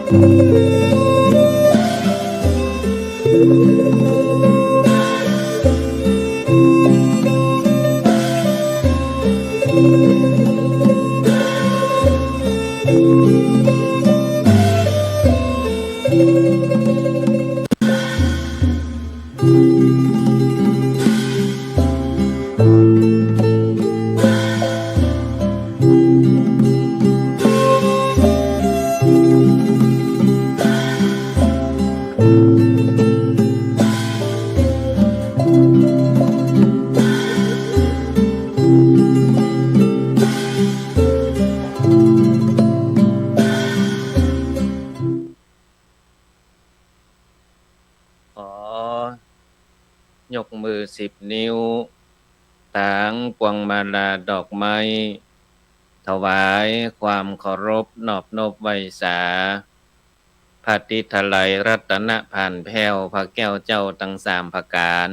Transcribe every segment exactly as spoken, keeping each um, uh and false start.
ขอ ยกมือสิบนิ้ว ตางพวงมาลาดอกไม้ ถวายความเคารพนอบนบไหว้สา พระทิศไทยรัตนผ่านแผ้ว พระแก้วเจ้าตังสามประก๋าน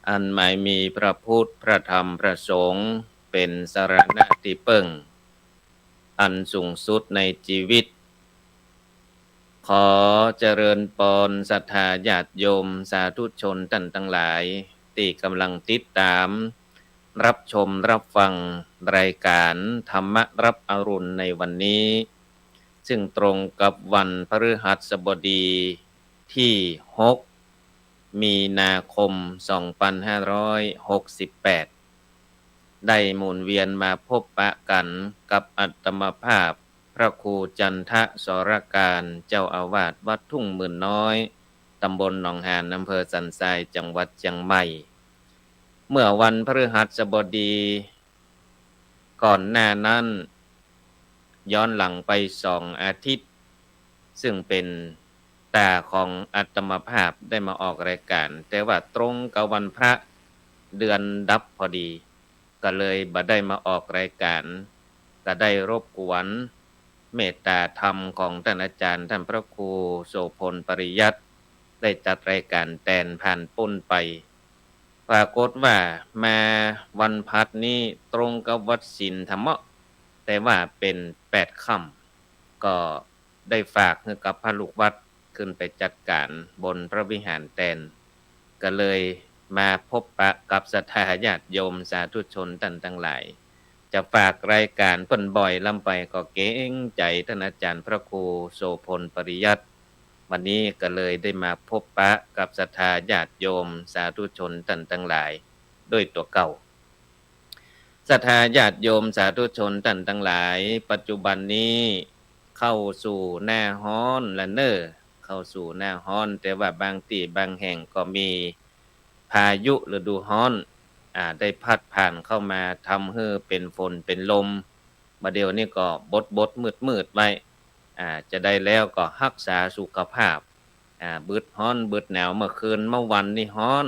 อันหมายมีพระพุทธ พระธรรม พระสงฆ์ เป๋นสรณะตี้เปิ้ง อันสูงสุดในจีวิต ขอเจริญปอนศรัทธาญาติโยมสาธุชนต้านตังหลาย ตี้ก่ำลังติดต๋าม ฮับชมฮับฟังรายก๋านธรรมะฮับอรุณในวันนี้ ซึ่งตรงกับวันพฤหัสบดีตี้หก มีนาคม สองปันห้าร้อยหกสิบแปด ได้หมุนเวียนมาพบปะกั๋นกับอาตมาภาพ พระครูจันทะ สรการ เจ้าอาวาสวัดทุ่งหมื่นน้อย ตำบลหนองหาน อำเภอสันทราย จังหวัดเจียงใหม่ เมื่อวันพฤหัสบดีก่อนหน้านั้น ย้อนหลังไปสองอาทิตย์ ซึ่งเป๋นต๋าของอาตมาภาพได้มาออกรายก๋าน แต่ว่าตรงกับวันพระเดือนดับพอดี ก็เลยบ่ได้มาออกรายก๋าน ก็ได้รบกวนเมตต๋าธรรมของต้านอาจ๋ารย์ ต้านพระครูโสภณ ปริยัติ ได้จัดรายก๋านแตนผ่านป๊นไป ปรากฏว่ามาวันพฤหัสนี้ตรงกับวันศีลธรรมะ แต่ว่าเป๋นแปดค่ำ ก็ได้ฝากหื้อกับพระลูกวัดขึ้นไปจัดก๋านบนพระวิหารแตน ก็เลยมาพบปะกับศรัทธาญาติโยมสาธุชนต้านตังหลาย จะฝากรายก๋านเปิ้นบ่อยล้ำไปก็เกรงใจ๋ต้านอาจ๋ารย์พระครูโสภณ ปริยัติ วันนี้ก็เลยได้มาพบปะกับศรัทธาญาติโยมสาธุชนต้านตังหลายโดยตั๋วเก่า ศรัทธาญาติโยมสาธุชนต้านตังหลาย ปัจจุบันนี้เข้าสู่หน้าฮ้อนละเน่อ เข้าสู่หน้าฮ้อน แต่ว่าบางตี้บางแห่งก็มีพายุฤดูฮ้อน อ่า ได้พัดผ่านเข้ามาทำหื้อเป๋นฝนเป๋นลม บ่าเดี่ยวนี้ก็บดๆ มืดๆ ไว้ อ่า จะได้แล้วก็ฮักษาสุขภาพ อ่า บึดฮ้อนบึดหนาว เมื่อคืนเมื่อวันนี้ฮ้อน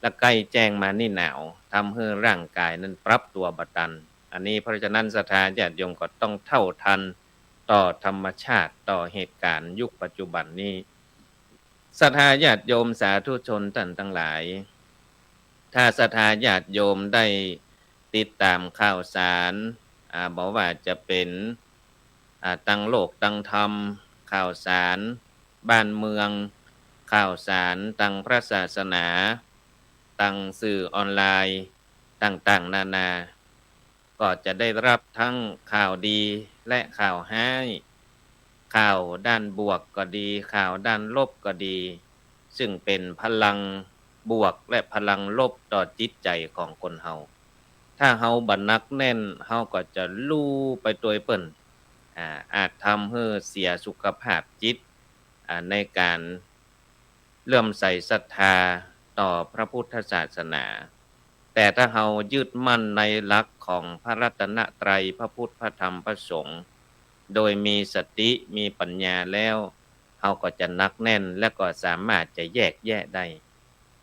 และใก้แจ้งมานี่หนาว ทำหื้อร่างก๋ายนั้นปรับตั๋วบ่ตัน อันนี้เพราะฉะนั้นศรัทธาญาติโยมก็ต้องเท่าทันต่อธรรมชาติ ต่อเหตุก๋ารณ์ยุคปัจจุบันนี้ ศรัทธาญาติโยมสาธุชนต้านตังหลาย ถ้าศรัทธาญาติโยมได้ติดต๋ามข่าวสาร อ่า บ่ว่าจะเป๋น อ่า ตังโลกตังธรรม ข่าวสารบ้านเมือง ข่าวสารตังพระศาสนา ตังสื่อออนไลน์ต่างๆ นานา ก็จะได้ฮับทั้งข่าวดีและข่าวฮ้าย ข่าวด้านบวกก็ดี ข่าวด้านลบก็ดี ซึ่งเป๋นพลังบวกและพลังลบต่อจิตใจ๋ของคนเฮา ถ้าเฮาบ่หนักแน่น เฮาก็จะลู่ไปตวยเปิ้น อ่า อาจทำหื้อเสียสุขภาพจิต อ่า ในก๋านเลื่อมใสศรัทธาต่อพระพุทธศาสนา แต่ถ้าเฮายึดมั่นในหลักของพระรัตนตรัย พระพุทธ พระธรรม พระสงฆ์ โดยมีสติ มีปัญญาแล้ว เฮาก็จะหนักแน่น และก็สามารถจะแยกแยะได้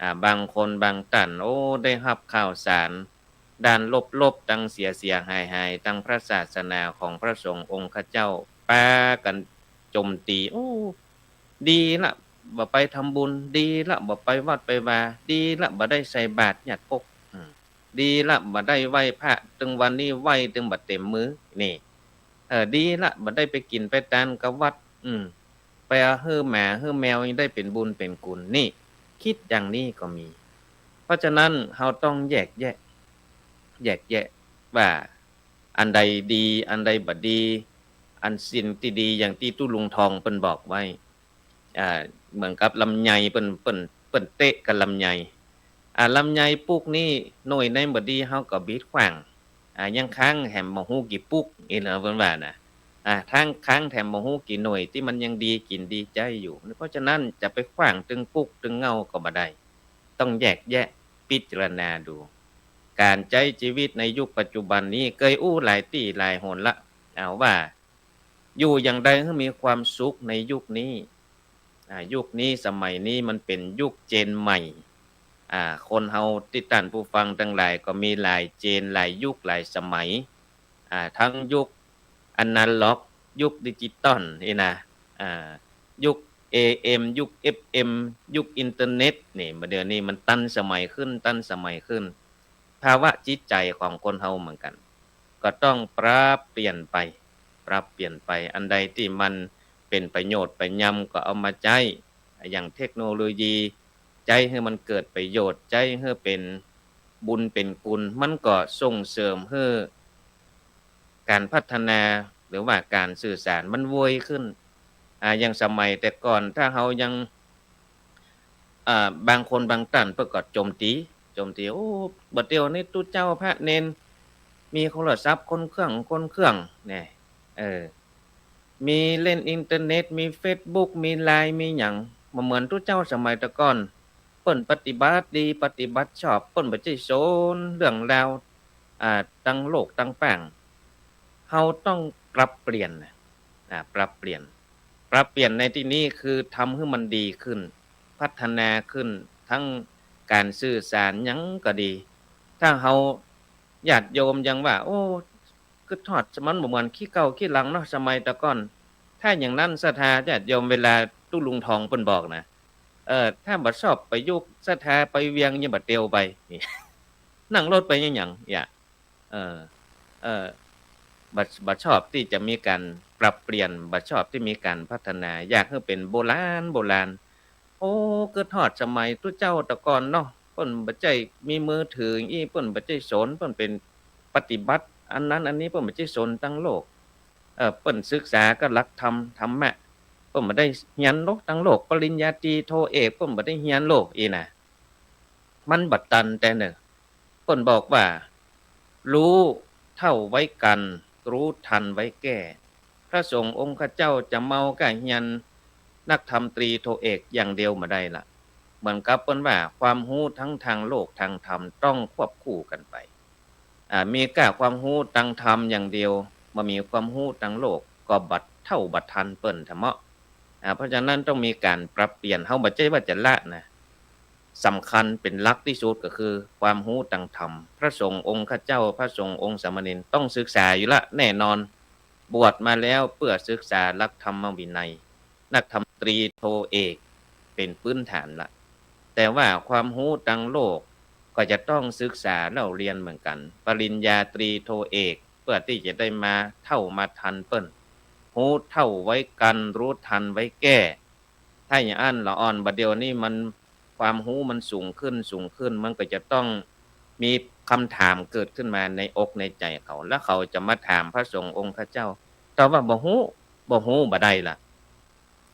อ่า บางคนบางต้าน โอ้ ได้ฮับข่าวสารด้านลบๆ ตังเสียๆ หายๆ ตังพระศาสนาของพระสงฆ์องค์ข้าเจ้า ปากั๋นโจมตี โอ้ ดีละ บ่ไปทำบุญ ดีละ บ่ไปวัดไปวา ดีละ บ่ได้ใส่บาตรญาติโยม อืม ดีละ บ่ได้ไหว้พระ ตึงวันนี้ไหว้ตึงบ่เต็มมือ นี่ เออ ดีละ บ่ได้ไปกิ๋นไปตานกับวัด อืม ไปเอาหื้อหมาหื้อแมวยังได้เป๋นบุญเป๋นคุณ นี่ กึ๊ดอย่างนี้ก็มี เพราะฉะนั้นเฮาต้องแยกแยะ แยกแยะว่าอันใดดี อันใดบ่ดี อันสิ่งตี้ดีอย่างตี้ตุ๊ลุงทองเปิ้นบอกไว้ อ่า เหมือนกับลำไย เปิ้น เปิ้น เปิ้นเตะกับลำไย อ่า ลำไยปุ๊กนี้หน่วยไหนบ่ดีเฮาก็บิดขว้าง อ่า ยังค้างแถมบ่ฮู้กี่ปุ๊ก อี้เหรอเปิ้นว่านะ อ่า ทั้งค้างแถมบ่ฮู้กี่หน่วยตี้มันยังดีกิ๋นดีใจ๊อยู่ เพราะฉะนั้นจะไปขว้างตึงปุ๊กตึงเง่าก็บ่ได้ ต้องแยกแยะพิจารณาดู ก๋านใจ๊จีวิตในยุคปัจจุบันนี้เกยอู้หลายตี้หลายหนละ เอาว่า อยู่อย่างใดหื้อมีความสุขในยุคนี้ อ่า ยุคนี้สมัยนี้มันเป๋นยุคเจนใหม่ อ่า คนเฮาตี้ต้านผู้ฟังตังหลายก็มีหลายเจน หลายยุคหลายสมัย อ่า ทั้งยุคอนาล็อก ยุคดิจิตอล อี้นะ อ่า ยุค เอเอ็ม ยุค เอฟเอ็ม ยุคอินเทอร์เน็ต นี่ บ่าเดี่ยวนี้มันตันสมัยขึ้น ตันสมัยขึ้น ภาวะจิตใจ๋ของคนเฮาเหมือนกั๋น ก็ต้องปรับเปลี่ยนไป ปรับเปลี่ยนไป อันใดตี้มันเป๋นประโยชน์ไปยำก็เอามาใจ๊ อย่างเทคโนโลยี ใจ๊หื้อมันเกิดประโยชน์ ใจ๊หื้อเป๋นบุญเป๋นคุณ มันก็ส่งเสริมหื้อก๋านพัฒนา หรือว่าก๋านสื่อสารมันไวขึ้น อ่า อย่างสมัยแต่ก่อนถ้าเฮายัง อ่า บางคนบางต้านเปิ้นก็โจมตี โจมตี โอ้ บ่าเดี่ยวนี้ตุ๊เจ้าพระเณรมีโทรศัพท์คนเครื่อง คนเครื่อง แน่ เออ มีเล่นอินเทอร์เน็ต มีเฟซบุ๊ก มีไลน์ มีหยัง บ่เหมือนตุ๊เจ้าสมัยแต่ก่อน เปิ้นปฏิบัติดี ปฏิบัติชอบ เปิ้นบ่ใจ้สนเรื่องราว อ่า ตังโลกตังแป้ง เฮาต้องปรับเปลี่ยนนะ อ่า ปรับเปลี่ยน ปรับเปลี่ยนในตี้นี้คือทำหื้อมันดีขึ้น พัฒนาขึ้น ทั้งก๋านสื่อสารหยังก็ดี ถ้าเฮาญาติโยมยังว่า โอ้ กึ๊ดฮอด มันบ่เหมือนขี้เก่าขี้หลังเนาะ สมัยแต่ก่อน ถ้าอย่างนั้นศรัทธาญาติโยม เวลาตุ๊ลุงทองเปิ้นบอกนะ เออ ถ้าบ่ชอบไปอยู่ศรัทธาไปเวียง อย่าบ่าเดี่ยวไป นี่ นั่งรถไปยังหยัง อย่า เออ เออ บ่ บ่ชอบตี้จะมีก๋านปรับเปลี่ยน บ่ชอบตี้มีก๋านพัฒนา อยากหื้อเป๋นโบราณโบราณ โอ้ กึ๊ดฮอดสมัยตุ๊เจ้าแต่ก่อนเนาะ เปิ้นบ่ใจ้มีมือถืออี้ เปิ้นบ่ใจ้สน เปิ้นเป๋นปฏิบัติอันนั้นอันนี้ เปิ้นบ่ใจ้สนตังโลก เออ เปิ้นศึกษาก็หลักธรรม ธรรมะ เปิ้นบ่ได้เฮียนโลกตังโลก ปริญญาตรีโทเอก เปิ้นบ่ได้เฮียนโลกอี้นะ มันบ่ตันแต่เน่อ เปิ้นบอกว่า ฮู้เฒ่าไว้กั๋น ฮู้ทันไว้แก้ พระสงฆ์องค์ข้าเจ้าจะเมาก้าเฮียนนักธรรมตรีโทเอกอย่างเดียวบ่ได้ละ เหมือนกับเปิ้นว่าความฮู้ทั้งตางโลกตางธรรมต้องควบคู่กั๋นไป อ่า มีก้าความฮู้ตางธรรมอย่างเดียว บ่มีความฮู้ตางโลก ก็บ่เฒ่าบ่ทันเปิ้นทำเมาะ อ่า เพราะฉะนั้นต้องมีก๋านปรับเปลี่ยน เฮาบ่ใจ้ว่าจะละนะ สำคัญเป๋นหลักตี้สุดก็คือความฮู้ตางธรรม พระสงฆ์องค์ข้าเจ้า พระสงฆ์องค์สามเณรต้องศึกษาอยู่ละแน่นอน บวชมาแล้วเปื้อศึกษาหลักธรรมวินัย นักธรรมตรีโทเอกเป๋นพื้นฐานละ แต่ว่าความฮู้ตางโลกก็จะต้องศึกษาเล่าเรียนเหมือนกั๋น ปริญญาตรีโทเอก เปื้อตี้จะได้มาเฒ่ามาทันเปิ้น ฮู้เฒ่าไว้กั๋น ฮู้ทันไว้แก้ ถ้าอย่างอั้นละอ่อน บ่าเดี่ยวนี้มัน ความฮู้มันสูงขึ้น สูงขึ้น มันก็จะต้องมีกำถามเกิดขึ้นมาในอกในใจ๋เขา แล้วเขาจะมาถามพระสงฆ์องค์ข้าเจ้า แต่ว่าบ่ฮู้ บ่ฮู้บ่ได้ละ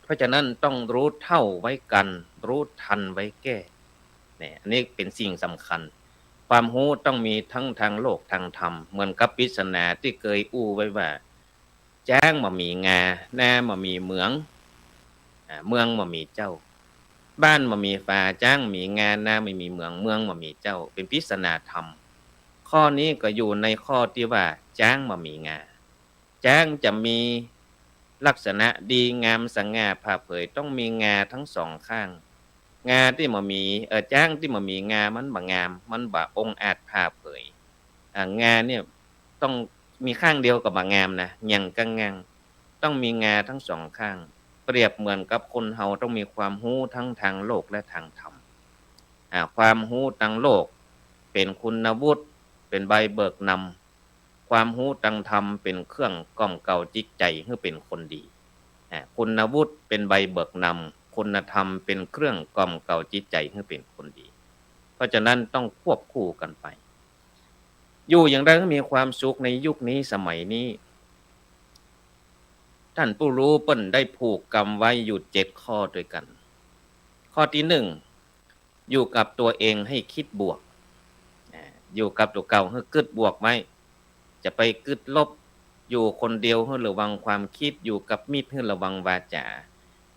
เพราะฉะนั้นต้องฮู้เฒ่าไว้กั๋น ฮู้ทันไว้แก้ เนี่ย อันนี้เป๋นสิ่งสำคัญ ความฮู้ต้องมีทั้งตางโลกตางธรรม เหมือนกับปริศนาตี้เกยอู้ไว้ว่า จ๊างบ่มีงา นาบ่มีเหมือง อ่า เมืองบ่มีเจ้า บ้านบ่มีฝา จ๊างบ่มีงา นาบ่มีเหมือง เมืองบ่มีเจ้า เป๋นปริศนาธรรม ข้อนี้ก็อยู่ในข้อตี้ว่าจ๊างบ่มีงา จ๊างจะมีลักษณะดีงามสง่าผ่าเผย ต้องมีงาทั้งสองข้าง งาตี้บ่มี เอ่อ จ๊างตี้บ่มีงา มันบ่งาม มันบ่องอาจผ่าเผย อ่า งาเนี่ยต้องมีข้างเดียวก็บ่งามนะ หยั่งก้างงั่ง ต้องมีงาทั้งสองข้าง เปรียบเหมือนกับคนเฮาต้องมีความฮู้ทั้งตางโลกและตางธรรม อ่า ความฮู้ตางโลกเป๋นคุณวุฒิ เป๋นใบเบิกนำ ความฮู้ตางธรรมเป๋นเครื่องกล่อมเกลาจิตใจ๋หื้อเป๋นคนดี อ่า คุณวุฒิเป๋นใบเบิกนำ คุณธรรมเป๋นเครื่องกล่อมเกลาจิตใจ๋หื้อเป๋นคนดี เพราะฉะนั้นต้องควบคู่กั๋นไป อยู่อย่างใดหื้อมีความสุขในยุคนี้สมัยนี้ ต้านผู้ฮู้เปิ้นได้ผูกกำไว้อยู่เจ็ดข้อตวยกั๋น ข้อตี้นึ่ง อยู่กับตั๋วเองหื้อกึ๊ดบวก อ่า อยู่กับตั๋วเก่าหื้อกึ๊ดบวกไว้ จะไปกึ๊ดลบ อยู่คนเดียวหื้อระวังความกึ๊ด อยู่กับมิตรหื้อระวังวาจ๋า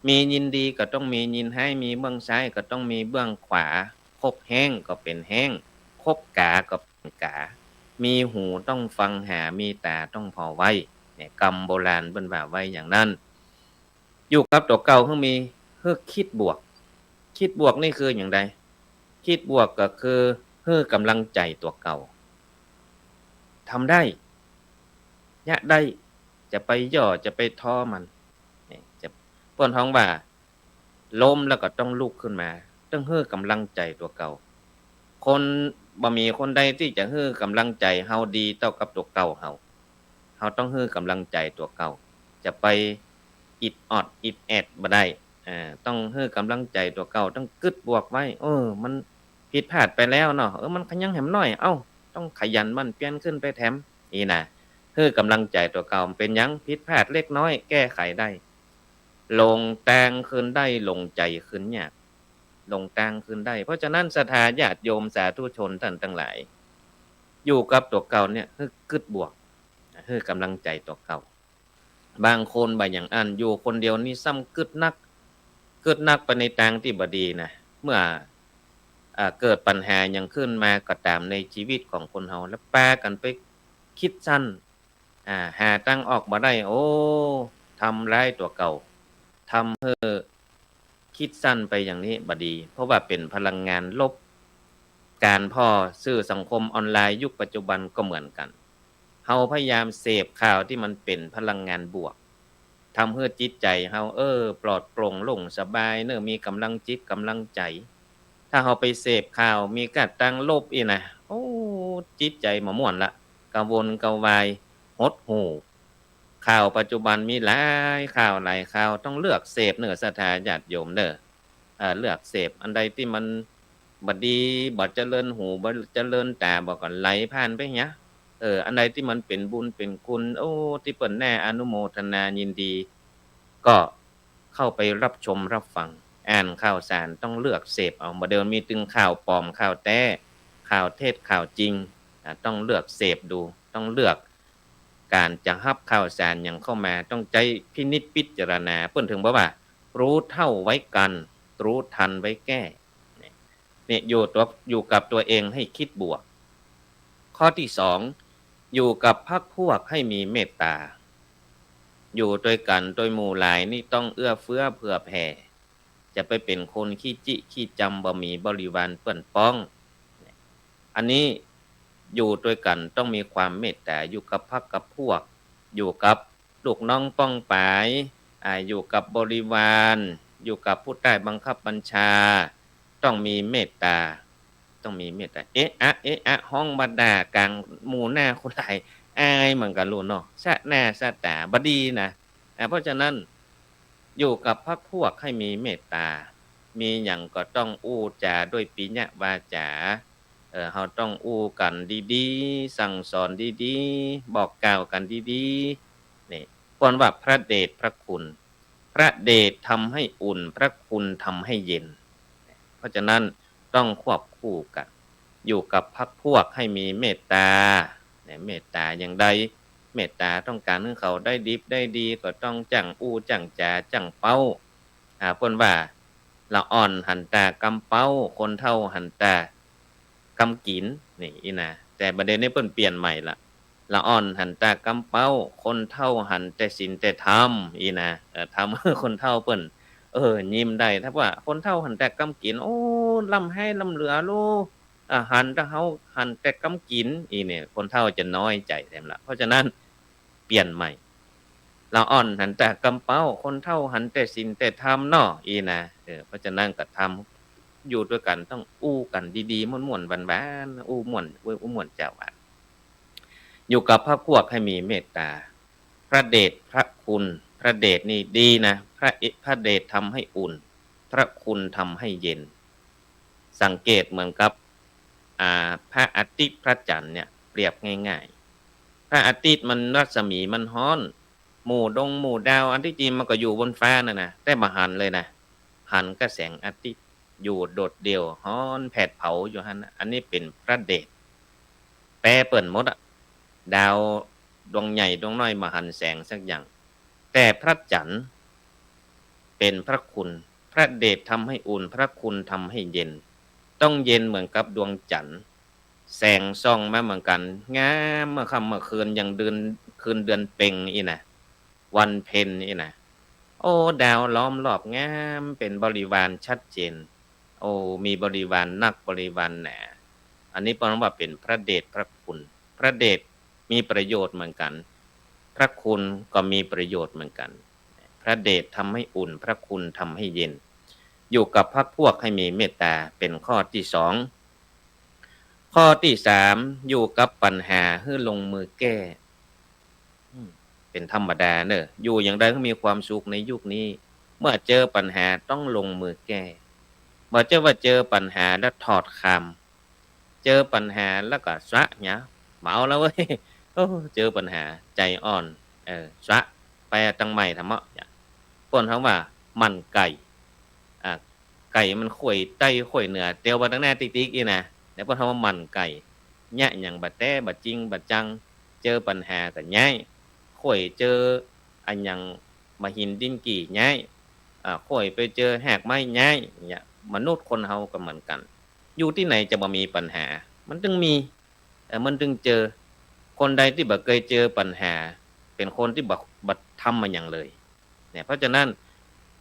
มียินดีก็ต้องมียินฮ้าย มีเบื้องซ้ายก็ต้องมีเบื้องขวา คบแฮ้งก็เป๋นแฮ้ง คบก๋าก็เป๋นก๋า มีหูต้องฟังหา มีต๋าต้องผ่อไว้ เนี่ย กำโบราณเปิ้นว่าไว้อย่างนั้น อยู่กับตั๋วเก่าหื้อมี หื้อกึ๊ดบวก กึ๊ดบวกนี่คืออย่างใด กึ๊ดบวกก็คือหื้อก๋ำลังใจ๋ตั๋วเก่า ทำได้ เยียะได้ จะไปย่อ จะไปท้อมัน เนี่ย จะ เปิ้นฮ้องว่า ล้มแล้วก็ต้องลุกขึ้นมา ต้องหื้อก๋ำลังใจ๋ตั๋วเก่า คน บ่มีคนใดตี้จะหื้อก๋ำลังใจ๋เฮาดีเต้ากับตั๋วเก่าเฮา เฮาต้องหื้อก๋ำลังใจ๋ตั๋วเก่า จะไปอิดออดอิดแอดบ่ได้ อ่า ต้องหื้อก๋ำลังใจ๋ตั๋วเก่า ต้องกึ๊ดบวกไว้ เออ มันผิดพลาดไปแล้วเนาะ เออ มันก็ยังแหมน้อย เอ้า ต้องขยันหมั่นเปียรขึ้นไปแถม นี่นะ หื้อก๋ำลังใจ๋ตั๋วเก่า เป๋นหยัง ผิดพลาดเล็กน้อย แก้ไขได้ ลงตางขึ้นได้ ลงใจ๋ขึ้นยาก ลงตางขึ้นได้ เพราะฉะนั้นศรัทธาญาติโยมสาธุชนต้านตังหลาย อยู่กับตั๋วเก่าเนี่ย หื้อกึ๊ดบวก หื้อก๋ำลังใจ๋ตั๋วเก่า บางคนบ่อย่างอั้น อยู่คนเดียวนี่ซ้ำกึ๊ดนัก กึ๊ดนักไปในตางตี้บ่ดีนะ เมื่อ อ่า เกิดปัญหาหยังขึ้นมาก็ต๋ามในจีวิตของคนเฮา แล้วปากั๋นไปกึ๊ดสั้น อ่า หาตางออกบ่ได้ โอ้ ทำร้ายตั๋วเก่า ทำหื้อ กึ๊ดสั้นไปอย่างนี้บ่ดี เพราะว่าเป๋นพลังงานลบ ก๋านผ่อสื่อสังคมออนไลน์ยุคปัจจุบันก็เหมือนกั๋น เฮาพยายามเสพข่าวตี้มันเป๋นพลังงานบวก ทำหื้อจิตใจ๋เฮา เออ ปลอดโปร่งโล่งสบายเนอะ มีก๋ำลังจิตก๋ำลังใจ๋ ถ้าเฮาไปเสพข่าวมีก้าตางลบอี้นะ โอ้ จิตใจ๋บ่ม่วนละ กระวนกระวาย หดหู่ ข่าวปัจจุบันมีหลายข่าวหลายข่าว ต้องเลือกเสพเนอะศรัทธาญาติโยมเนอะ เอ่อ เลือกเสพอันใดตี้มันบ่ดี บ่เจริญหู บ่เจริญต๋า บ่ก็ไหลผ่านไปเหีย เออ อันใดตี้มันเป๋นบุญเป๋นคุณ โอ้ ตี้เปิ้นน่าอนุโมทนายินดี ก็เข้าไปรับชมรับฟัง อ่านข่าวสาร ต้องเลือกเสพเอา บ่าเดี๋ยวมีตึงข่าวปลอมข่าวแต๊ ข่าวเท็จข่าวจริง อ่า ต้องเลือกเสพดู ต้องเลือก ก๋านจะฮับข่าวสารหยังเข้ามา ต้องใจ๊พินิจพิจารณา เปิ้นถึงบอกว่า รู้เท่าไว้กั๋น รู้ทันไว้แก้ เนี่ย อยู่ตั๋ว อยู่กับตั๋วเองหื้อกึ๊ดบวก ข้อตี้สอง อยู่กับพรรคพวกหื้อมีเมตต๋า อยู่ตวยกั๋นตวยหมู่หลายนี่ต้องเอื้อเฟื้อเผื่อแผ่ จะไปเป๋นคนขี้จิขี้จำ บ่มีบริวารเปื้อนป้อง อันนี้อยู่ตวยกั๋นต้องมีความเมตต๋า อยู่กับพรรคกับพวก อยู่กับลูกน้องป้องป๋าย อ่า อยู่กับบริวาร อยู่กับผู้ใต้บังคับบัญชา ต้องมีเมตต๋า ต้องมีเมตต๋า เอะอะ เอะอะ ฮ้องบ่าด่าก๋างหมู่หน้าคนหลาย อายเหมือนกั๋นลูกเนาะ สะหน้าสะต๋า บ่ดีนะ อ่า เพราะฉะนั้น อยู่กับพรรคพวกหื้อมีเมตต๋า มีหยังก็ต้องอู้จ๋าด้วยปิยะวาจ๋า เอ่อ เฮาต้องอู้กั๋นดีๆ สั่งสอนดีๆ บอกกล่าวกั๋นดีๆ นี่ เปิ้นว่าพระเดชพระคุณ พระเดชทำให้อุ่น พระคุณทำให้เย็น เพราะฉะนั้นต้องควบคู่กั๋น อยู่กับพรรคพวกหื้อมีเมตต๋า เนี่ย เมตต๋าอย่างใด เมตต๋าต้องก๋านหื้อเขาได้ดิบได้ดี ก็ต้องจั้งอู้จั้งจ๋าจั้งเป๊า อ่า เปิ้นว่า ละอ่อนหันแต่กำเป๊า คนเฒ่าหันแต่กำกิ๋น นี่อี้นะ แต่บ่าเดี่ยวนี้เปิ้นเปลี่ยนใหม่ละ ละอ่อนหันแต่กำเป๊า คนเฒ่าหันแต่ศีลแต่ธรรม อี้นะ เอ่อ ทำหื้อคนเฒ่าเปิ้น เออ ยิ้มได้ ถ้าว่าคนเฒ่าหันแต่กำกิ๋น โอ้ ร่ำไห้ร่ำเหลือลู อ่า หันแต่เฮา หันแต่กำกิ๋น อี้เนี่ย คนเฒ่าจะน้อยใจ๋แถมละ เพราะฉะนั้น เปลี่ยนใหม่ ละอ่อนหันแต่กำเป๊า คนเฒ่าหันแต่ศีลแต่ธรรมเนาะ อี้นะ เออ เพราะฉะนั้นก็ทำ อยู่ตวยกั๋นต้องอู้กั๋นดีๆ ม่วนๆ หวานๆ อู้ม่วน อู้ม่วนจาหวาน อยู่กับพรรคพวกหื้อมีเมตต๋า พระเดชพระคุณ พ ระเดชนี่ดีนะ พระเอ- พระเดชทำให้อุ่น พระคุณทำให้เย็น สังเกตเหมือนกับ อ่า พระอาทิตย์พระจันทร์เนี่ย เปรียบง่ายๆ พระอาทิตย์มันรัศมีมันฮ้อน หมู่ดงหมู่ดาว อันตี้จริงมันก็อยู่บนฟ้านั่นนะ แต่บ่หันเลยนะ หันกะแสงอาทิตย์ อยู่โดดเดี่ยวฮ้อนแผดเผาอยู่หั้นนะ อันนี้เป๋นพระเดช แปรเปิ้นหมดอะ ดาวดวงใหญ่ดวงน้อยบ่หันแสงสักอย่าง แต่พระจันทร์เป๋นพระคุณ พระเดชทำให้อุ่น พระคุณทำให้เย็น ต้องเย็นเหมือนกับดวงจันทร์ แสงส่องมาเหมือนกั๋น งามเมื่อค่ำเมื่อคืน อย่างเดือน คืนเดือนเพ็ญอี้นะ วันเพ็ญอี้นะ โอ้ ดาวล้อมรอบงาม เป๋นบริวารชัดเจน โอ้ มีบริวารนักบริวารหนา อันนี้เปิ้นว่าเป๋นพระเดชพระคุณ พระเดชมีประโยชน์เหมือนกั๋น พระคุณก็มีประโยชน์เหมือนกั๋น พระเดชทำให้อุ่น พระคุณทำให้เย็น อยู่กับพรรคพวกให้มีเมตตา เป๋นข้อตี้สอง ข้อตี้สาม อยู่กับปัญหาหื้อลงมือแก้ อืม เป๋นธรรมดาเน่อ อยู่อย่างใดหื้อมีความสุขในยุคนี้ เมื่อเจอปัญหาต้องลงมือแก้ บ่ใจ้ว่าเจอปัญหาแล้วถอดคำ เจอปัญหาแล้วก็ซะเนี่ย บ่เอาแล้วเว้ย โอ้ เจอปัญหา ใจ๋อ่อน เออ ซะ ไปตังใหม่ทำเมาะเนี่ย เปิ้นฮ้องว่าหมั่นไก่ อ่า ไก่มันข่วยใต้ข่วยเหนือ เตียวมาตังหน้าติ๊กๆ อี้นะ แล้วเปิ้นฮ้องว่าหมั่นไก่ เยียะหยังบ่แต๊บ่จริงบ่จัง เจอปัญหาก็ย้าย ข่วยเจออะหยังบ่าหินติ๊นกี่ย้าย อ่า ข่วยไปเจอหากไม้ย้าย อย่างเงี้ย มนุษย์คนเฮาก็เหมือนกั๋น อยู่ตี้ไหนจะบ่มีปัญหา มันตึงมี เออ มันตึงเจอ คนใดตี้บ่เกยเจอปัญหา เป๋นคนตี้บ่ บ่ทำมาหยังเลย เนี่ย เพราะฉะนั้น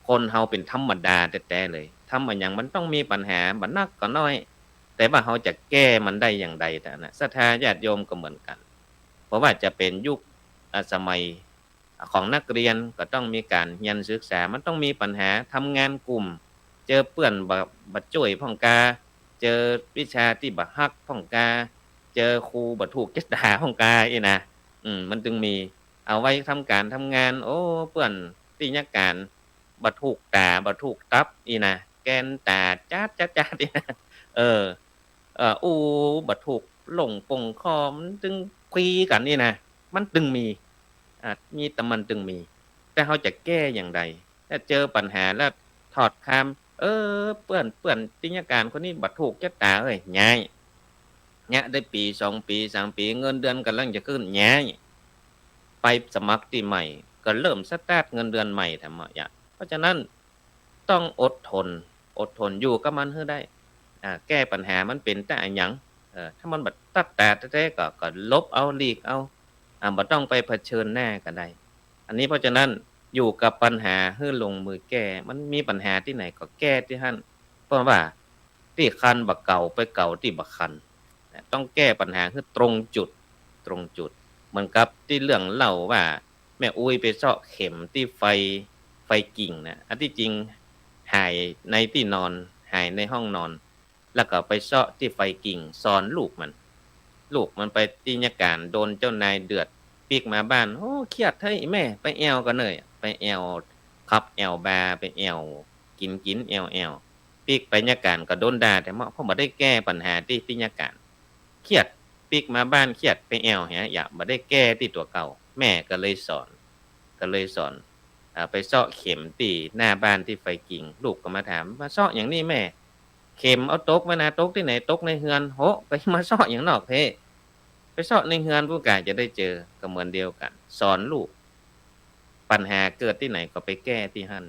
คนเฮาเป๋นธรรมดาแต๊ๆ เลย ทำมาหยังมันต้องมีปัญหา บ่นักก็น้อย แต่ว่าเฮาจะแก้มันได้อย่างใด แต่นะ ศรัทธาญาติโยมก็เหมือนกั๋น เพราะว่าจะเป๋นยุค อ่า สมัย ของนักเรียนก็ต้องมีก๋านเฮียนศึกษา มันต้องมีปัญหา ทำงานกลุ่ม เจอเปื้อนบ่ บ่จ้วยพ่องกา เจอวิชาตี้บ่ฮักพ่องกา เจอครูบ่ถูกจะต๋าพ่องกาอี้นะ อืม มันตึงมี เอาไว้ทำก๋านทำงาน โอ้ เปื้อนตี้เยียะก๋านบ่ถูกต๋า บ่ถูกตั๊บอี้นะ แกนต๋าจ๊าดๆๆ อี้นะ เออ เอ่อ อู้ บ่ถูกหลงปงคอ มันตึงคุยกั๋นอี้นะ มันตึงมี อ่า มี แต่มันตึงมี แต่เฮาจะแก้อย่างใด ถ้าเจอปัญหาแล้วถอดคำ เออ เปื้อน เปื้อนตี้เยียะก๋านคนนี้บ่ถูกจะต๋าเอ้ย ย้าย เยียะได้ปี๋สองปี๋สามปี๋ เงินเดือนก่ำลังจะขึ้น ย้าย ไปสมัครตี้ใหม่ ก็เริ่มสตาร์ทเงินเดือนใหม่แถมเมาะเยียะ เพราะฉะนั้น ต้องอดทน อดทนอยู่กับมันหื้อได้ อ่า แก้ปัญหามันเป๋นต๋าอะหยัง เออ ถ้ามันบ่ตั๊ดต๋าแต๊ๆ ก็ ก็หลบเอา หลีกเอา อ่า บ่ต้องไปเผชิญหน้าก็ได้ อันนี้เพราะฉะนั้น อยู่กับปัญหาหื้อลงมือแก้ มันมีปัญหาตี้ไหนก็แก้ตี้หั้น เพราะว่าตี้คันบ่เก๋าไปเก๋าตี้บ่คัน ต้องแก้ปัญหาหื้อตรงจุด ตรงจุด เหมือนกับตี้เรื่องเล่าว่า แม่อุ๊ยไปเซาะเข็มตี้ไฟ ไฟกิ่งนะ อันตี้จริงหายในตี้นอน หายในห้องนอน แล้วก็ไปเซาะตี้ไฟกิ่ง ซ่อนลูกมัน ลูกมันไปตี้เยียะก๋าน โดนเจ้านายเดือด ปิ๊กมาบ้าน โอ้ เครียด เฮ้ย แม่ ไปแอ่วก่อเน่ย ไปแอ่วผับแอ่วบาร์ ไปแอ่วกิ๋นกิ๋นแอ่วแอ่ว ปิ๊กไปเยียะก๋านก็โดนด่าแถมเมาะ เพราะบ่ได้แก้ปัญหาตี้ ตี้เยียะก๋าน เครียด ปิ๊กมาบ้านเครียด ไปแอ่วเหีย เยียะ บ่ได้แก้ตี้ตั๋วเก่า แม่ก็เลยสอน ก็เลยสอน อ่า ไปเซาะเข็มตี้หน้าบ้านตี้ไฟกิ่ง ลูกก็มาถาม มาเซาะหยังนี่แม่ เข็มเอาตกไว้นา ตกตี้ไหน ตกในเฮือน โห ไปมาเซาะหยังนอกเพ่ ไปเซาะในเฮือนปู้นก่าจะได้เจอ ก็เหมือนเดียวกั๋น สอนลูก ปัญหาเกิดตี้ไหนก็ไปแก้ตี้หั้น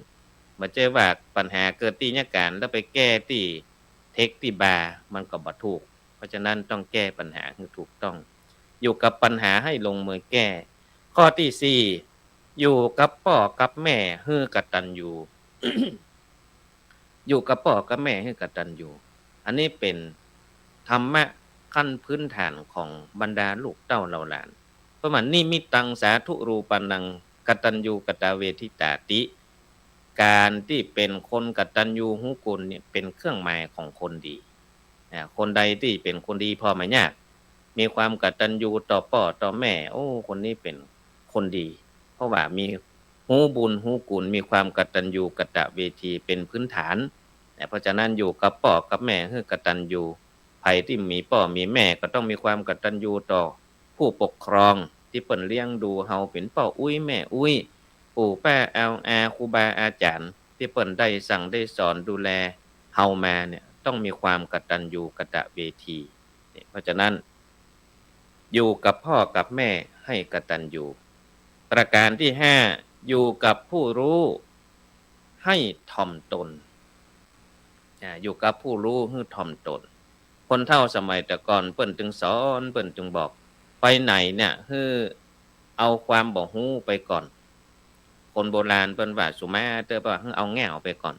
บ่ใจ้ว่าปัญหาเกิดตี้เยียะก๋านแล้วไปแก้ตี้เทคตี้บาร์ มันก็บ่ถูก เพราะฉะนั้นต้องแก้ปัญหาหื้อถูกต้อง อยู่กับปัญหาให้ลงมือแก้ ข้อตี้สี่ อยู่กับป้อกับแม่หื้อกตัญญู อยู่กับป้อกับแม่หื้อกตัญญู อันนี้เป๋นธรรมะขั้นพื้นฐานของบรรดาลูกเต้าเหล่าหลาน เพราะว่านิมิตตังสาธุรูปานัง กตัญญูกตเวทิตาติ ก๋านตี้เป๋นคนกตัญญูฮู้คุณเนี่ยเป๋นเครื่องหมายของคนดี อ่า คนใดตี้เป๋นคนดีผ่อมายาก มีความกตัญญูต่อป้อต่อแม่ โอ้ คนนี้เป๋นคนดี เพราะว่ามี ฮู้บุญฮู้คุณ มีความกตัญญูกตเวทีเป็นพื้นฐานนะ เพราะฉะนั้นอยู่กับป้อกับแม่หื้อกตัญญู ใผตี้มีป้อมีแม่ก็ต้องมีความกตัญญูต่อผู้ปกครองตี้เปิ้นเลี้ยงดูเฮา เป๋นป้ออุ๊ยแม่อุ๊ย ปู่ป้าอาอา ครูบาอาจ๋ารย์ตี้เปิ้นได้สั่งได้สอนดูแลเฮามาเนี่ย ต้องมีความกตัญญูกตเวที เนี่ย เพราะฉะนั้น อยู่กับป้อกับแม่ให้กตัญญู ประการตี้ห้า อยู่กับผู้ฮู้ให้ถ่อมตน อ่า อยู่กับผู้ฮู้หื้อถ่อมตน คนเฒ่าสมัยแต่ก่อนเปิ้นตึงสอน เปิ้นตึงบอก ไปไหนเนี่ยหื้อเอาความบ่ฮู้ไปก่อน คนโบราณเปิ้นว่า สุมาเต๊อะ เปิ้นว่าหื้อเอาแง่วไปก่อน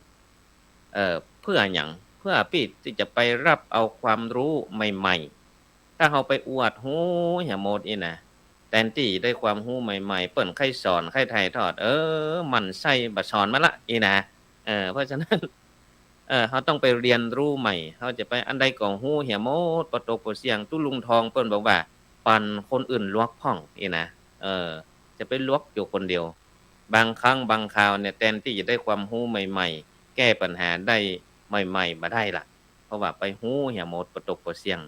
เอ่อ เปื้อหยัง เปื้อปี้ตี้จะไปฮับเอาความฮู้ใหม่ๆ ถ้าเฮาไปอวดฮู้เหียหมดอี้นะ แตนตี้ได้ความฮู้ใหม่ๆ เปิ้นใค่สอนใค่ถ่ายทอด เออ หมั่นไส้บ่สอนมันละอี้นะ เออ เพราะฉะนั้น เออ เฮาต้องไปเฮียนฮู้ใหม่ เฮาจะไปอันใดก็ฮู้เหียหมด ปะตกปะเสี้ยง ตุ๊ลุงทองเปิ้นบอกว่า ปันคนอื่นหลวกพ่องอี้นะ เออ จะไปหลวกอยู่คนเดียว บางครั้งบางคราวเนี่ย แตนตี้จะได้ความฮู้ใหม่ๆ แก้ปัญหาได้ใหม่ๆ บ่ได้ละ เพราะว่าไปฮู้เหียหมด ปะตกปะเสี้ยง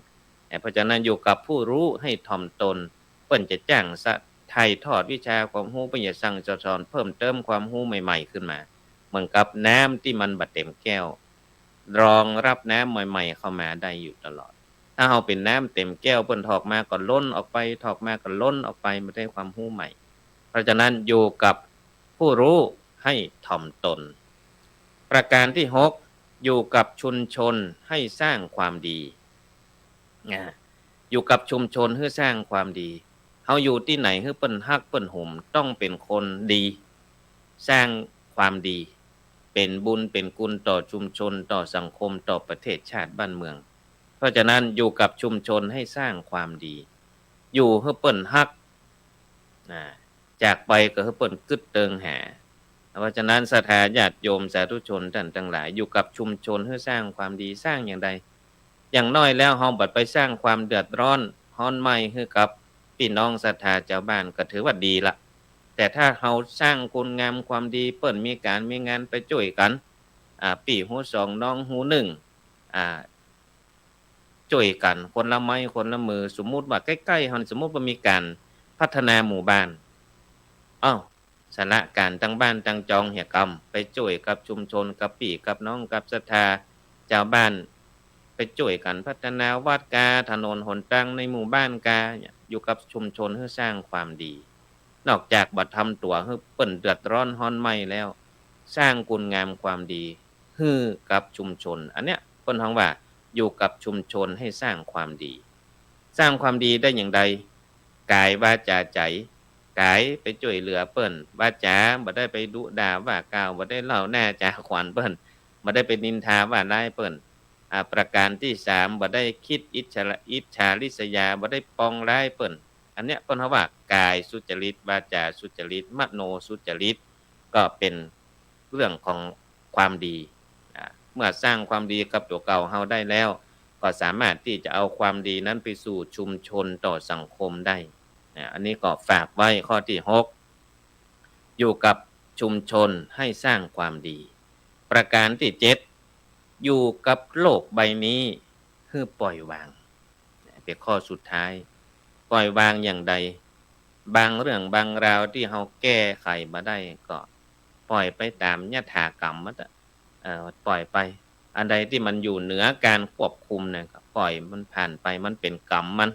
เอ่อ เพราะฉะนั้นอยู่กับผู้ฮู้ให้ถ่อมตน เปิ้นจะจ้างสะ ถ่ายทอดวิชาความฮู้ เปิ้นจะสั่งจะสอนเพิ่มเติมความฮู้ใหม่ๆ ขึ้นมา เหมือนกับน้ำตี้มันบ่เต็มแก้ว รองฮับน้ำใหม่ๆ เข้ามาได้อยู่ตลอด ถ้าเฮาเป๋นน้ำเต็มแก้ว เปิ้นถอกมาก็ล้นออกไป ถอกมาก็ล้นออกไป บ่ได้ความฮู้ใหม่ เพราะฉะนั้นอยู่กับผู้ฮู้ให้ถ่อมตน ประการตี้หก อยู่กับชุมชนให้สร้างความดี อ่า อยู่กับชุมชนหื้อสร้างความดี เฮาอยู่ตี้ไหนหื้อเปิ้นฮักเปิ้นหุม ต้องเป๋นคนดี สร้างความดี เป๋นบุญเป๋นคุณต่อชุมชน ต่อสังคม ต่อประเทศชาติบ้านเมือง เพราะฉะนั้นอยู่กับชุมชนให้สร้างความดี อยู่หื้อเปิ้นฮัก อ่า จากไปก็หื้อเปิ้นกึ๊ดเติงหา เพราะฉะนั้นศรัทธาญาติโยมสาธุชนต้านตังหลาย อยู่กับชุมชนหื้อสร้างความดี สร้างอย่างใด อย่างน้อยแล้วเฮาบ่ไปสร้างความเดือดร้อนฮ้อนไหม้หื้อกับปี้น้องศรัทธาจาวบ้านก็ถือว่าดีละ แต่ถ้าเฮาสร้างคุณงามความดี เปิ้นมีก๋านมีงานไปจ้วยกั๋น อ่า ปี้ฮู้สองน้องฮู้นึ่ง อ่า จ้วยกั๋นคนละไม้คนละมือ สมมุติว่าใก้ๆ เฮา สมมุติว่ามีก๋านพัฒนาหมู่บ้าน อ้าว สละก๋านตังบ้านตังจองเหียกำ ไปจ้วยกับชุมชน กับปี้กับน้อง กับศรัทธาจาวบ้าน ไปจ้วยกั๋นพัฒนาวัดกา ถนนหนตางในหมู่บ้านกา เนี่ย อยู่กับชุมชนหื้อสร้างความดี นอกจากบ่ทำตั๋วหื้อเปิ้นเดือดร้อนฮ้อนไหม้แล้ว สร้างคุณงามความดีหื้อกับชุมชน อันเนี้ยเปิ้นฮ้องว่าอยู่กับชุมชนให้สร้างความดี สร้างความดีได้อย่างใด ก๋าย วาจา ใจ๋ ก๋ายไปจ้วยเหลือเปิ้น วาจา บ่ได้ไปดุด่าว่ากล่าว บ่ได้เล่าหน้าจ๋าขวัญเปิ้น บ่ได้ไปนินทาว่าร้ายเปิ้น อ่า ประการตี้สาม บ่ได้กึ๊ดอิจฉา อิจฉาริษยา บ่ได้ปองร้ายเปิ้น อันเนี้ยเปิ้นฮ้องว่ากายสุจริต วาจาสุจริต มโนสุจริต ก็เป๋นเรื่องของความดี อ่า เมื่อสร้างความดีกับตั๋วเก่าเฮาได้แล้ว ก็สามารถตี้จะเอาความดีนั้นไปสู่ชุมชนต่อสังคมได้ อ่า อันนี้ก็ฝากไว้ข้อตี้หก อยู่กับชุมชนให้สร้างความดี ประการตี้เจ็ด อยู่กับโลกใบนี้หื้อปล่อยวาง เป๋นข้อสุดท้าย ปล่อยวางอย่างใด บางเรื่องบางราวตี้เฮาแก้ไขบ่ได้ก็ปล่อยไปต๋ามยถากรรมมันเถาะ เอ่อ ปล่อยไป อันใดตี้มันอยู่เหนือก๋านควบคุมเนี่ยก็ปล่อยมันผ่านไป มันเป๋นกรรมมัน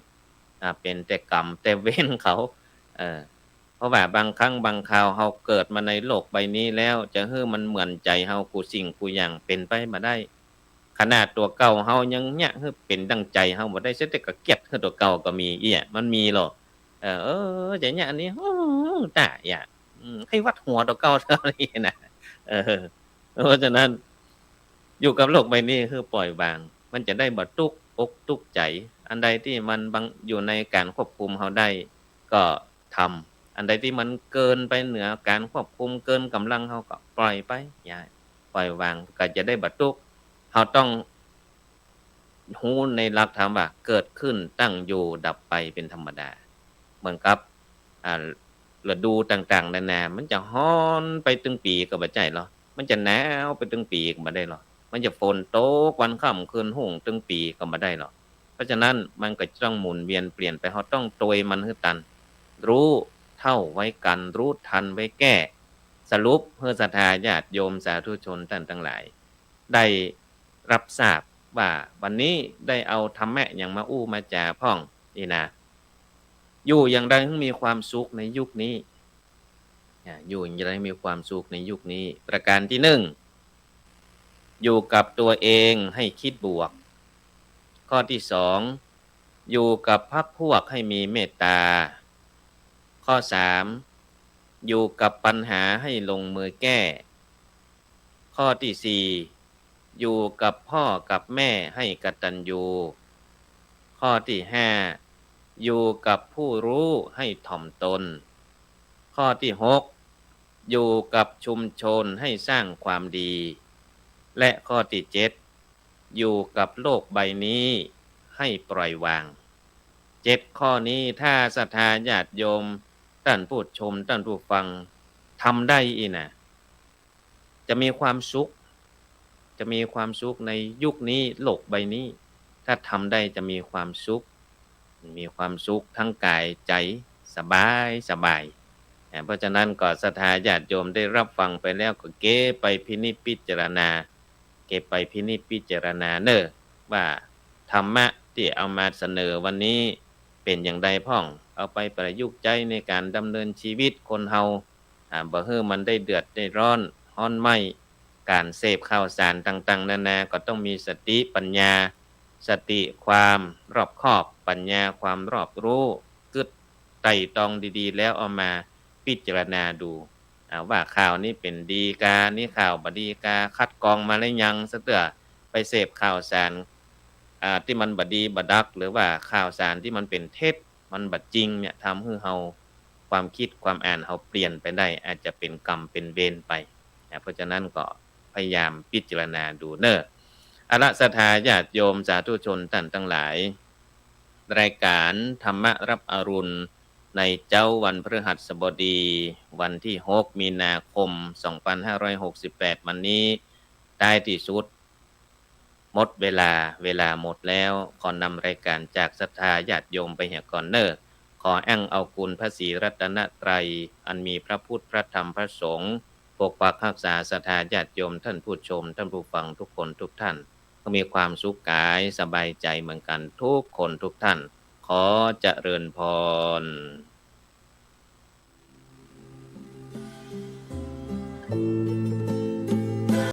อ่า เป๋นแต่กรรมแต่เวรเขา เอ่อ เพราะว่าบางครั้งบางคราวเฮาเกิดมาในโลกใบนี้แล้ว จะหื้อมันเหมือนใจ๋เฮากู้สิ่งกู้อย่างเป๋นไปบ่ได้ ขนาดตั๋วเก่าเฮายังเยียะหื้อเป๋นดั่งใจ๋เฮาบ่ได้ เสียแต่ก็เกลียดหื้อตั๋วเก่าก็มี เอี้ย มันมีลอ เออ เออ จะเยียะอันนี้ อืม ต๋ายอะ อืม ใค่วัดหัวตั๋วเก่าเต้านี้นะ เออ เพราะฉะนั้น อยู่กับโลกใบนี้หื้อปล่อยวาง มันจะได้บ่ตุ๊กอกตุ๊กใจ๋ อันใดตี้มันบัง อยู่ในก๋านควบคุมเฮาได้ ก็ทำ อันใดตี้มันเกินไปเหนือก๋านควบคุม เกินก๋ำลังเฮาก็ปล่อยไป อย่า ปล่อยวาง ก็จะได้บ่ตุ๊ก เฮาต้องฮู้ในหลักธรรมว่าเกิดขึ้น ตั้งอยู่ ดับไปเป๋นธรรมดา เหมือนกับ อ่า ฤดูต่างๆ นานา มันจะฮ้อนไปตึงปี๋ก็บ่ใจ้ลอ มันจะหนาวไปตึงปี๋ก็บ่ได้ลอ มันจะฝนตกวันค่ำคืนฮุ่งตึงปี๋ก็บ่ได้ลอ เพราะฉะนั้นมันก็จะต้องหมุนเวียนเปลี่ยนไป เฮาต้องตวยมันหื้อตัน รู้เท่าไว้กั๋น รู้ทันไว้แก้ สรุปหื้อศรัทธาญาติโยมสาธุชนต้านตังหลาย ได้รับทราบว่าวันนี้ได้เอาธรรมะหยังมาอู้มาจ๋าพ่อง อี้นะ อยู่อย่างใดหื้อมีความสุขในยุคนี้ อ่า อยู่อย่างใดหื้อมีความสุขในยุคนี้ ประการตี้นึ่ง อยู่กับตั๋วเองหื้อคิดบวก ข้อตี้สอง อยู่กับพรรคพวกหื้อมีเมตตา ข้อสาม อยู่กับปัญหาหื้อลงมือแก้ ข้อตี้สี่ อยู่กับพ่อกับแม่หื้อกตัญญู ข้อตี้ห้า อยู่กับผู้รู้หื้อถ่อมตน ข้อตี้หก อยู่กับชุมชนหื้อสร้างความดี และข้อตี้เจ็ด อยู่กับโลกใบนี้หื้อปล่อยวาง เจ็ดข้อนี้ถ้าศรัทธาญาติโยม ต้านผู้ชม ต้านผู้ฟัง ทำได้อี้นะ จะมีความสุข จะมีความสุขในยุคนี้ โลกใบนี้ ถ้าทำได้จะมีความสุข มีความสุขทั้งก๋ายใจ๋ สบาย สบาย อ่า เพราะฉะนั้นก็ศรัทธาญาติโยมได้รับฟังไปแล้วก็เก็บไปพินิจพิจารณา เก็บไปพินิจพิจารณาเน่อ ว่าธรรมะตี้เอามาเสนอวันนี้เป๋นอย่างใดพ่อง เอาไปประยุกต์ใจ๊ในก๋านดำเนินชีวิตคนเฮา อ่า บ่หื้อมันได้เดือดได้ร้อน ฮ้อนไหม้ ก๋านเสพข่าวสารต่างๆ นานา ก็ต้องมีสติปัญญา สติความรอบคอบ ปัญญาความรอบรู้ กึ๊ดไตร่ตรองดีๆ แล้วเอามาพิจารณาดู อ่า ว่าข่าวนี้เป๋นดีกา นี่ข่าวบ่ดีกา คัดกรองมาแล้วยัง ซะเตื้อไปเสพข่าวสาร อ่า ตี้มันบ่ดีบ่ดัก หรือว่าข่าวสารตี้มันเป๋นเท็จ มันบ่จริงเนี่ย ทำหื้อเฮา ความคิดความอ่านเฮาเปลี่ยนไปได้ อาจจะเป๋นกรรมเป๋นเวรไป นะ เพราะฉะนั้นก็พยายามพิจารณาดูเน่อ เอาละ ศรัทธาญาติโยมสาธุชนต้านตังหลาย รายก๋านธรรมะรับอรุณในเจ๊าวันพฤหัสบดี วันตี้หกมีนาคม สองพันห้าร้อยหกสิบแปด วันนี้ ท้ายตี้สุด หมดเวลา เวลาหมดแล้ว ขอนำรายก๋านจากศรัทธาญาติโยมไปเหียก่อนเน่อ ขออ้างเอาคุณพระศรีรัตนตรัย อันมีพระพุทธ พระธรรม พระสงฆ์ ปกปักฮักษาศรัทธาญาติโยม ต้านผู้ชม ต้านผู้ฟังทุกคนทุกท่าน หื้อมีความสุขก๋าย สบายใจ๋เหมือนกั๋นทุกคนทุกท่าน ขอเจริญพร